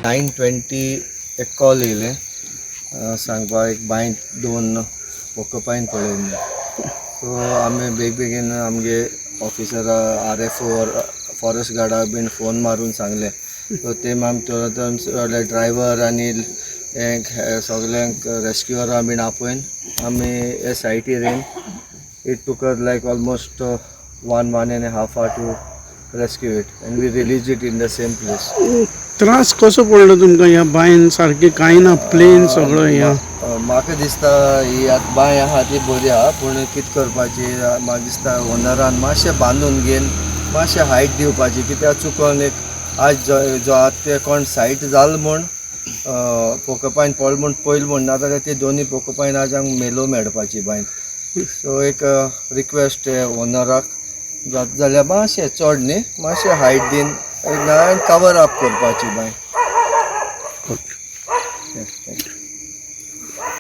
9:20 एक कॉल येयलें सांगपाक एक बांयत दोन पोर्क्युपायन पळय. सो आमी बेगबेगीन आमगे ऑफिसर, आरएफओ, फॉरेस्ट गार्डा बीन फोन मारून सांगलें. सो ते आमी तुरंत सगळे ड्रायवर आनी हे सगल्यांक रेस्क्युअरां बीन आपोवन आमी हे सायटीर येवन it took like almost one and half hour to rescue it and we release it in the same place. त्रास कसो पडलो तुमकां ह्या बांयन? सारकें कांय ना, प्लेन सगळो ह्या. म्हाका दिसता ही आतां बांय आहा ती बरी आहा, पूण कितें करपाची, म्हाका दिसता ओनरान मातशें बांदून घेवन मातशें हायट दिवपाची, कित्याक चुकोन एक आज जो जो आतां ते कोण सायट जाल म्हूण पोर्क्युपायन पडलो म्हूण पयलें म्हूण, नाजाल्यार ती दोनी पोर्क्युपायन आज आमकां मेलो मेळपाची बांयत. सो एक रिक्वेस्ट ओनराक, जाता जाल्यार मातशें चड न्ही, मातशें हायट दिवन एक नव्यान कवर अप करपाची बांय. Thank you.